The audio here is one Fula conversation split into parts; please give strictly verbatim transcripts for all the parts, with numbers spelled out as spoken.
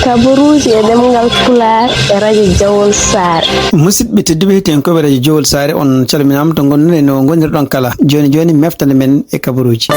Kabaruuji e ɗemngal Pulaar e Radio Jawol Saare. Musidɓe tedduɓe, hettiyankooɓe Radio Jawol Saare, on calminaama to ngonɗon e no ngonirɗon kala. Jooni jooni, meftande men e kabaruuji.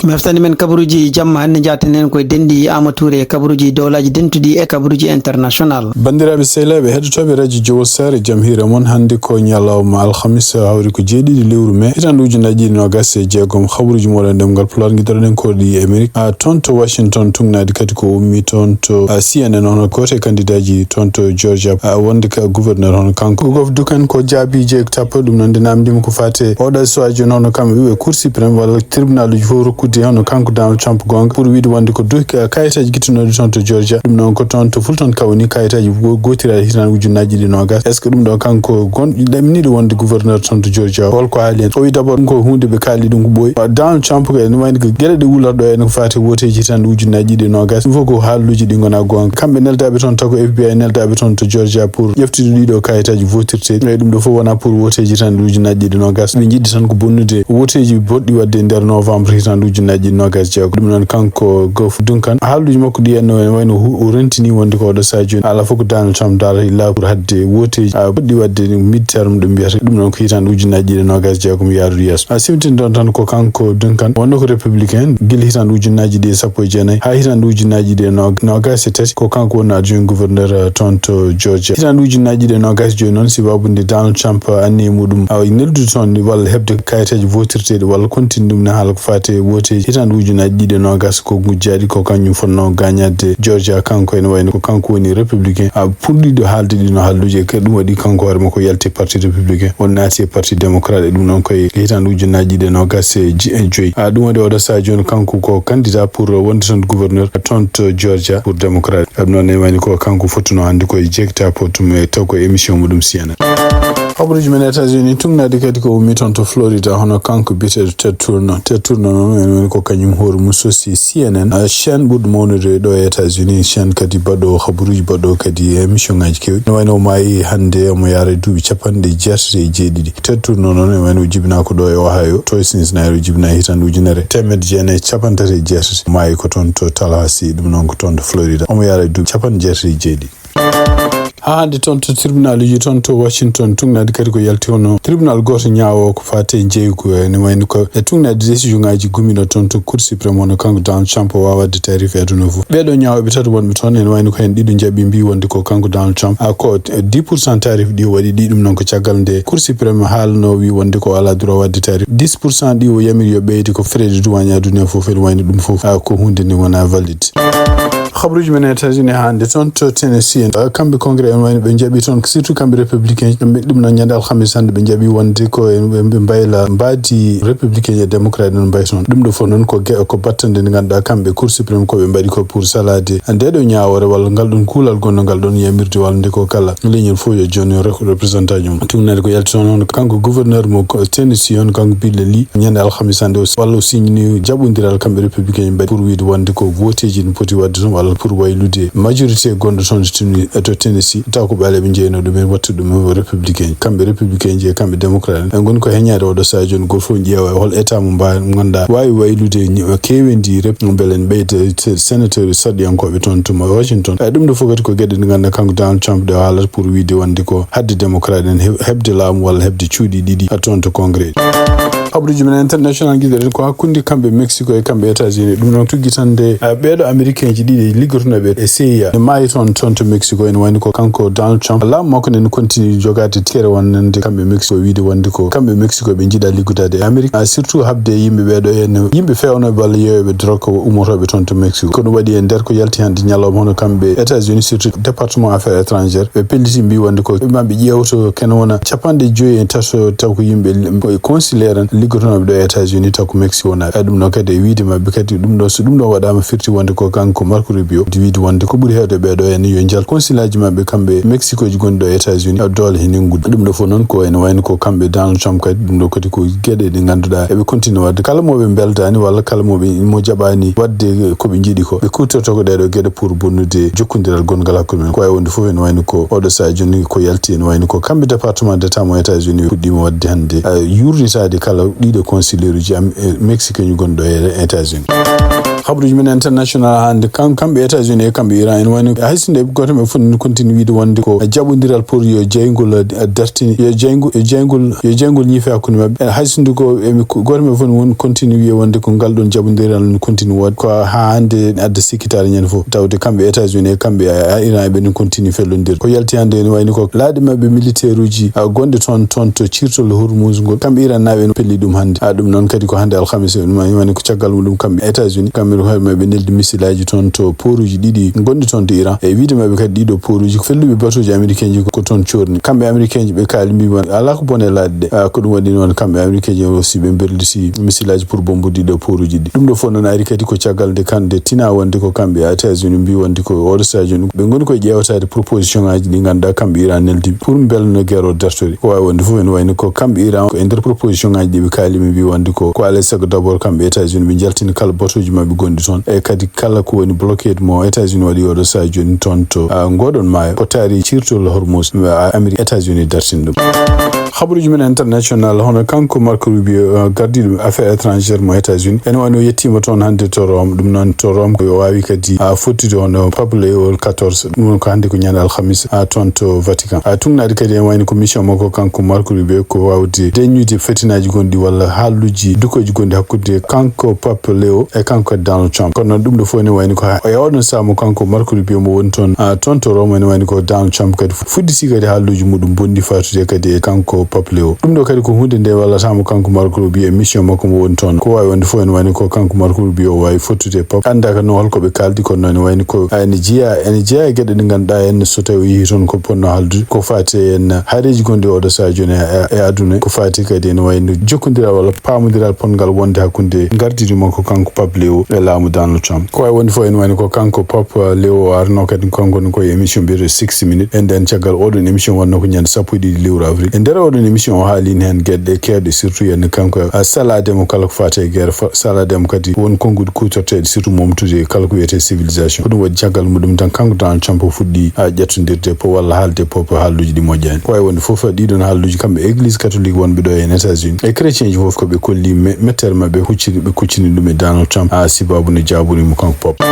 Meftande men kabaruuji jamma hannde, njaaten en koye denɗi Aama Tuure e kabaruuji dowlaaji dentuɗi e kabaruuji international. Banndiraaɓe sehilaaɓe heɗotooɓe Radio Jawol Saare, jam hiire mon. Hannde ko ñalawma alhamis, hawri ko jeeɗiɗi lewru mee, hitaande ujunnaji ɗiɗi noogas e jeegom. Habaruuji mooɗon ɗemngal Pulaar, ngiɗoɗen ko ɗi Amerik. A, toon to Washington, tugnaade kadi ko ummi toon to, a, C N N, hono gooto e kandidaaji toon to Georgia, a, wonde ka gouverneur, hono kanko Gof Dukan ko jaabi jeeg tappo. Ɗum noon nde namdima ko faate oɗo suwaaji, hono kam wiɓe Cour suprême walla tribunal uji fof rokkude hono kanko Donald Trump goonga pour wiide wonde ko duhi ka-, kayitaaji gittanooɗi toon to Georgia. Ɗum noon ko toon to Fulton County kayitaaji go-, gootiraaɗi hitaande ujunnaji ɗiɗi noogas. Est-ce que ɗum ɗo kanko gon-, ɗaminiiɗo wonde gouverneur toon to Georgia? Hol ko haali heen? O wi d'abord ɗum ko huunde ɓe kaali ɗum ko ɓooyi. Donald Trump ko ene wayno ko geɗe ɗe wulata ɗo ene ko faati woteeji hitaande ujunnaji ɗiɗi noogas. Ɗum fof ko haaluuji ɗi ngona goonga. Kamɓe neldaaɓe toon, taw ko F B I neldaaɓe toon to Georgia pour ƴeftude ɗiɗo kayitaaji votirteeɗi. Eyi, ɗum ɗo fof wonaa pour woteeji hitaande ujunnaji ɗiɗi noogas. Ɓe njiɗi tan ko bonnude woteeji boɗɗi waɗde e nder novembre hitaande ujunnaji ɗiɗi noogas jeego. Ɗum noon kanko Gof Duncan, haaluuji makko ɗi en no wayno hu-, o rentini wonde ko oɗo sahaa jooni, alaa fof ko Donald Trump darata e laabi pour haɗde woteeji, a, poɗɗi waɗde midterm ɗo mbiyata. Ɗum noon ko hitaande ujunnaji ɗiɗi e noogas jeegom yaarude yeeso. A, siwtinɗon tan ko kanko Duncan, wonno ko républicain, gila hitaande ujunnaji ɗiɗi e sappo e jeenayi haa hitaande ujunnaji ɗiɗi e no-, noogas e tati, ko kanko woni adjoint gouverneur, a, toon to Georgia. Hitaande ujunnaji ɗiɗi e noogas e joyi noon, sababu nde Donald Trump, a, anniya muɗum, a, neldude toon walla heɓde kayitaaji votirteeɗi walla kontinde ɗum ne haala ko faati e woteeji hitaande ujunnaji ɗiɗi e noogas ko ngujjaaɗi, ko kañum fotnoo gaañaade Georgia. Kanko ene wayno ko kanko woni républicain, a, puɗɗiiɗo haalde ɗiino haalluuji, e kadi ɗum waɗi kanko hoore makko yalti parti républicain, o naati e parti démocrate, e ɗum noon koye hitaande ujunnaji ɗiɗi e noogas e ji-, e joyi. A, ɗum waɗi oɗo sahaa jooni kanko ko candidat pour wonde toon gouverneur toon to Georgia pour démocrate. Ɗum noon ene wayno ko kanko fottunoo hannde koye jeegtaaɓe tum e taw ko émission muɗum C N N. Habaruuji men États-Unis, tugnaade kadi ko ummi toon to Florida, hono kanko biyeteeɗo Ted Turner. Ted Turner noon, ene woni ko kañum hoore mum sosi C N N, a, chaîne ɓurɗo mawnude ɗo e États-Unis, chaîne kadi baɗɗo habaruuji, baɗɗo kadi émission ngaji keewɗi. No wayno o maayi hannde, omo yaara e duuɓi capanɗe jeetati e jeeɗiɗi. Ted Turner noon, ene wayno o jibinaa ko ɗo e Ohio, to e Cincinnati, o jibinaa hitaande ujunere teemedde jeenayi e capanɗe tati e jeetati. Maayi ko toon to Tallahassee, ɗum noon ko toon to Florida. Omo yaara e duuɓi capanɗe jeetati e jeeɗiɗi. Haa hannde toon to tribunal uji toon to Washington, tugnaade kadi ko yalti hono tribunal gooto ñaawoowo ko faati e njeeygu, ene wayno ko e tugnaade décision ngaji gumiiɗo toon to Cour suprême, hono kanko Donald Trump o waawaa waɗde taarif e aduna fof. Ɓeeɗo ñaawooɓe tato wonɓe toon, ene wayno ko heen ɗiɗo njaɓi mbi wonde ko kanko Donald Trump, a, ko dix pour cent taarif ɗi o waɗi ɗi, ɗum noon ko caggal nde Cour suprême haalno wi wonde ko alaa droit waɗde taarif. Dix pour cent ɗi o yamiri yo ɓeyde ko frais de douane aduna fof, ene wayno ɗum fof, a, ko huunde nde wonaa valide. Habaruuji men e États-Unis hannde toon to Tennessee en, a, kamɓe Congrès en wayno ɓe njaɓi toon, surtout kamɓe républicain ɓe, ɗum noon ñande alhamis hannde ɓe njaɓi wonde ko en, ɓe, ɓe mbayla mbaadi républicain e démocrate en mbayi toon. Ɗum ɗo fof noon ko ge-, ko battande nde ngannduɗaa kamɓe Cour suprême ko ɓe mbaɗi ko pour salaade nde ɗo ñaawoore walla ngal ɗon kuulal gonngal ɗon yamirde walla nde ko kala leñol fof yo jooni rek représentant mum. Tugnaade ko yalti toon hono kanko gouverneur mo ko Tennessee, hono kanko Bill Lee, ñande alhamis hannde o, walla o signini jaɓondiral kamɓe républicain en mbaɗi pour wiide wonde ko voteeji no poti waɗde toon walla pour waylude majorité gonɗo toon to Tennessee, taw ko ɓaleeɓe jeeyno ɗum en, watta ɗum républicain. Kamɓe républicain ji e kamɓe démocrate en, en ngoni ko heñaade oɗo sahaa jooni, gooto fof ƴeewa e hol état mo mba-, ngannduɗaa waawi waylude ñi-, keewendi rep-, mbele en ɓeyda se-, sénateur sarɗiyankooɓe toon to Washington. E ɗum ɗo fof kadi ko geɗe ɗe ngannduɗaa kanko Donald Trump ɗe haalata pour wiide wonde ko haɗde démocrate en he-, heɓde laamu walla heɓde cuuɗi ɗiɗi, a, toon to Congrès. Habaruuji men international, ngiɗen ko hakkunde kamɓe Mexico e kamɓe États-Unis. Ɗum noon tuggi tan nde, a, ɓeeɗo Américain ji ɗiɗi liggotonooɓe e C I A ne maayi toon, toon to Mexico. Ene wayno ko kanko Donald Trump, laamu makko ne continue jogaade tikkere wonande kamɓe Mexico, wiide wonde ko kamɓe Mexico ɓe njiɗa liggodaade e Amérique, a, surtout haɓde e yimɓe ɓeeɗo en, yimɓe feewnooɓe walla yeeyooɓe drogue ko ummotooɓe toon to Mexico. Ko ɗum waɗi e nder ko yalti hannde ñalawma, hono kamɓe États-Unis, surtout département affaires étrangères, ɓe pelliti mbi wonde ko maɓɓe ƴeewto kene wona capanɗe joyi e tato taw ko yimɓe li-, ko e consulaire en liggotonooɓe ɗo e États-Unis taw ko Mexique wonaa. E ɗum ɗo kadi e wiide maɓɓe kadi ɗum ɗo, so ɗum ɗo waɗaama firti wonde ko kanko Marco Rubio wiide wonde ko ɓuri heewde ɓeeɗo en yo njal consulaaji maɓɓe kamɓe Mexicoji gonɗi ɗo e États-Unis, a, doole he nenngude. Ɗum ɗo fof noon ko ene wayno ko kamɓe Donald Trump kadi ɗum ɗo kadi ko geɗe ɗe ngannduɗaa eɓe continue waɗde. Kala mo ɓe mbeldaani walla kala mo ɓe, mo jaɓaani waɗde ko ɓe njiɗi ko, ɓe kuutorto ko ɗeeɗo geɗe pour bonnude jokkondiral gonngal hakkunde men. Ko wayi wonde fof ene wayno ko oɗo sahaa jooni ko yalti ene wayno ko kamɓe département d'État mo États-Unis ɓe puɗɗiima waɗde hannde, a, yurnitaade kala ɗiɗo consulaire uji am, e, mexicain gonɗo e États-Unis. Habaruuji men international hannde, kam, kamɓe États-Unis e kamɓe Iran, ene wayno hay sinno ɓe gooto maɓɓe fof ne continue wiide wonde ko jaɓondiral pour yo jeyngol, eh, dartini, yo jeyngol, yo jeyngol, yo jeyngol ñiife hakkunde maɓɓe. Eh, hay sinno ko, eh, mi, ko gooto maɓɓe fof ne won continue wiye wonde ko ngal ɗon jaɓondiral ne continue woode. Ko haa hannde adda sikkitaare ñande fof. Tawde kamɓe États-Unis e kamɓe, eh, Iran, eɓe ne continue fellondirde. Ko yalti hannde ene wayno ko laaɗe maɓɓe militaire uji, ah, gonɗe toon, toon to ciirtol Hormuz ngol. Kamɓe Iran naaɓe ene pelli ɗum hannde. Ah, ɗum noon kadi ko hannde alhamis, ɗum ene wayno ko caggal muɗum kamɓe États-Unis, kamɓe hoore maɓɓe neldi missile aji toon to port uji ɗiɗi gonɗi toon to Iran. E wiide maɓɓe kadi ɗiɗo port uji ko felluɓe bateau ji américain ji ko toon corni. Kamɓe américain ji ɓe kaali mbi won alaa ko bone laaɗe ɗe. Ah, ko ɗum waɗi noon kamɓe américain ji aussi ɓe berliti missile aji pour bombude ɗiɗo port uji ɗi. Ɗum ɗo fof noon ari kadi ko caggal nde kande tina wonde ko kamɓe États-Unis mbi wonde ko oɗo sadio ni ɓe ngoni koye ƴeewtaade proposition ngaji ɗi ngannduɗaa kamɓe Iran neldi pour mbela no guerre o dartori. Ko wawi wonde fof ene wayno ko kamɓe Iran ko e nder proposition ngaji ɗi ɓe kaali ɓe mbi wonde ko, ko alay sago d'abord kamɓe États-Unis ɓe jaltina kala bateau ji maɓɓe gonɗi toon. E kadi kala ko woni bloqué mo États-Unis waɗi oɗo sadio joni toon to, ah, ngoɗon maayo, potaari ciirtol Hormuz, ah, Amérique, États-Unis dartini ɗum. Habaruuji men international, hono kanko Marco Rubio, ah, gardiiɗo affaire étrangère mo États-Unis, ene wayno yettiima toon hannde to Rome. Ɗum noon to Rome ko o waawi kadi, ah, fottude hono Pape Léo quatorze. Ɗum noon ko hannde ko ñande alhamis, ah, toon to Vatican. Ah, tugnaade kadi ene wayno ko mission makko kanko Marco Rubio ko waawde deññude fitinaaji gonɗi walla haalluuji dukoji gonɗi hakkunde kanko Pape Léo e kanko kadi Donald Trump. Kono noon ɗum ɗo fof ene wayno ko ha, e oɗon sahaa mo kanko Marco Rubio mo woni toon, ah, toon to Rome ene wayno ko Donald Trump kadi fuɗɗiti kadi haalluuji muɗum bonɗi fatude kadi e kanko Pape Léo. Ɗum ɗo kadi ko huunde nde wallata mo kanko Marco Rubio e mission makko mo woni toon. Ko wawi wonde fof ene wayno ko kanko Marco Rubio o wawi fottude e Pape. Annda ka noon holko ɓe kaldi kono noon ene wayno ko, ah, ene jeeya, ene jeeya e geɗe ɗe ngannduɗaa en so tawi o yehi toon ko ponno haaldude ko fati en haareeji gonɗi oɗo sadio joni e, e aduna ko fati kadi ene wayno jokkondiral walla paamondiral ponngal wonde hakkunde gardiiɗo makko kanko Pape Léo e laamu Donald Trump. Ko wawi wonde fof ene wayno ko kanko Pape Léo o arno kadi kanko ne koye émission mbiyeteeɗo sixty minutes. E nden caggal oɗon émission wonno ko ñande sappo e ɗiɗi lewru avril. E nder oɗon émission o haalino heen geɗe keewɗe surtout yen kanko, ah, salaade mo kala ko fati e guerre, fa-, salaade mo kadi won konnguɗi kuutorteeɗi surtout momtude kala ko wiyetee civilisation. Ko ɗum waɗi caggal muɗum tan kanko Donald Trump o fuɗɗi, ah, ƴettondirde po walla haalde po, po haalluuji ɗi moƴƴaani. Ko wawi wonde fof ɗiɗon haalluuji kamɓe église catholique wonɓe ɗo en États-Unis e chrétien ji fof ko ɓe kolli me-, mettere maɓɓe huccini, ɓe kuccini ɗum e Donald Trump, ah, sibabu no jaabori mo kanko Pape.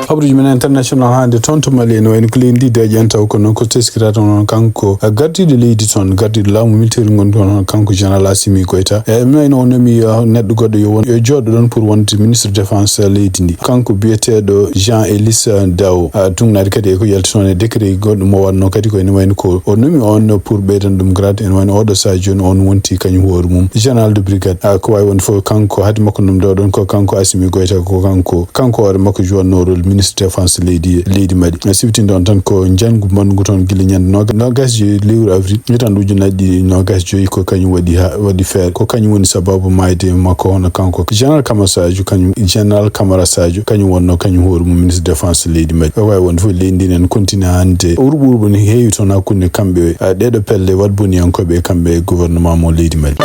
Habaruuji men international hannde toon to Mali ene wayno ko leydi ndi deƴan taw ko noon ko teskirata noon kanko, ah, gardiiɗo leydi toon, gardiiɗo laamu militaire ngon toon hono kanko général Assimi Goïta. E, ene wayno o nomi, ah, neɗɗo goɗɗo yo won, yo jooɗo ɗon pour wonde ministre défense leydi ndi. Kanko biyeteeɗo Jean Elisa Dao, ah, tugnaade kadi e ko yalti toon e décret goɗɗo mo wanno kadi ko ene wayno ko o nomi on pour ɓeydan ɗum grade. Ene wayno oɗo sadio joni on wonti kañum hoore mum général de brigade. Ah, ko wawi wonde fof kanko haade makko nomi ɗo ɗon ko kanko Assimi Goïta, ko kanko, kanko hoore makko jowatno rôle ministre défense leydi, leydi Mali. Siftinɗo on tan ko njanngu manngu toon gila ñande noga-, nogas joyi lewru avril, hitan ujunaji ɗiɗi nogas joyi ko kañum waɗi ha, waɗi feere. Ko kañum woni sababu maayde makko hono kanko général Camara Sadio, kañum général Camara Sadio, kañum wonno kañum hoore mum ministre défense leydi Mali. O wawi wonde fof leydi ndi nen continue hannde urɓo urɓo ne heewi toon hakkunde kamɓe, ah, ɗeɗo pelle waɗboniyankoɓe e kamɓe e gouvernement mo leydi Mali.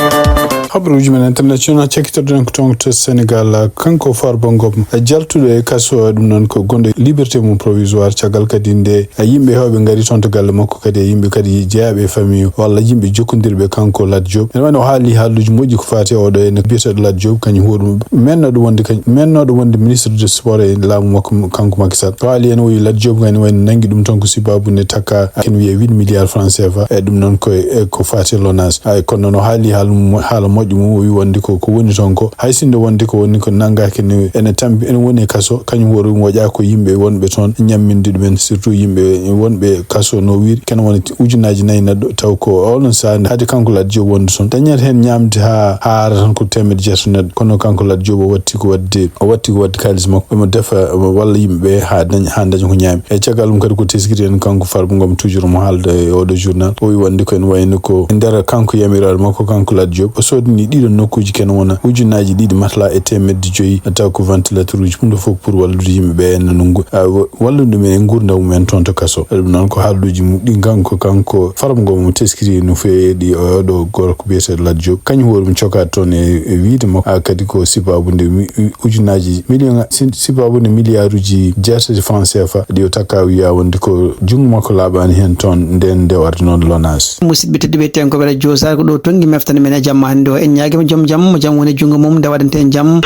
Habaruuji men international cakkitoɗen ko toon to Sénégal, kanko Farba Ngom, jaltuɗo e kaso, ɗum noon ko gonɗo liberté mum provisoire, caggal kadi nde yimɓe hewɓe ngari toon to galle makko, kadi e yimɓe kadi jeyaaɓe e famille walla yimɓe jokkondirɓe kanko Lat Diop. Ene wayno o haali haalluuji moƴƴi ko faati e oɗo ene biyeteeɗo Lat Diop, kañum hoore mum mennoɗo wonde kañ-, mennoɗo wonde ministre de sport e laamu makko kanko Macky Sall. O haali ene o wi Lat Diop kadi wayno nangi ɗum toon ko sibabu nde takka ken wiye huit milliards francs C F A. E ɗum noon ko e, ko faati e lonage. Ay, kono noon o haali haala mo-, haala moƴƴo mum, o wi wonde ko, ko woni toon ko, hay sinno wonde ko woni ko nanngaaki ne, ene tampi, ene woni e kaso, kañum hoore mum waɗa ko yimɓe wonɓe toon ñamminde ɗumen, surtout yimɓe wonɓe kaso no wiiri, ken woni ujunaji nayi neɗɗo, taw ko oɗon sahaa nde haade kanko Lat Diop wonde toon, dañata heen ñaamde haa, haa haara tan ko teemedde jeetato neɗɗo, kono kanko Lat Diop o watti ko waɗde, o watti ko waɗde kaalis makko, omo defa, omo walla yimɓe ɓe haa daña, haa daña ko ñaami. E caggal ɗum kadi ko teskiri en kanko Farba Ngom toujours mo haalda e oɗo journal. O wi wonde ko ene wayno ko e nder kanko yamiraaɗo makko kanko Lat Diop o soodani ɗiɗo nokkuuji ken wona ujunnaaji ɗiɗi matla e teemedde joyi taw ko ventilateur uji ɗum ɗo fof pour wallude yimɓe ɓe en nanngu, ah, wa-, wallude ɗum en e nguurndam mum en toon to kaso. Ɗum noon ko haalluuji mum ɗi kanko, kanko Farba Ngom mo teskiri no feewi e oɗo gorko biyeteeɗo Lat Diop. Kañum hoore mum cokaade toon e, e wiide makko, ah, kadi ko sibabu nde mi-, ujunnaaji million, si-, sibabu nde milliarduji jeetati franc C F A ɗi o takka wiya wonde ko junngo makko laaɓaani heen toon nden nde warde noon lonage. Musidɓe tedduɓe, eten ko Wela Joosar ko ɗo tonngi meftere men e jamma hannde o. En ñaagiima joom jam mo jam woni junngo mum nde waɗanten jam.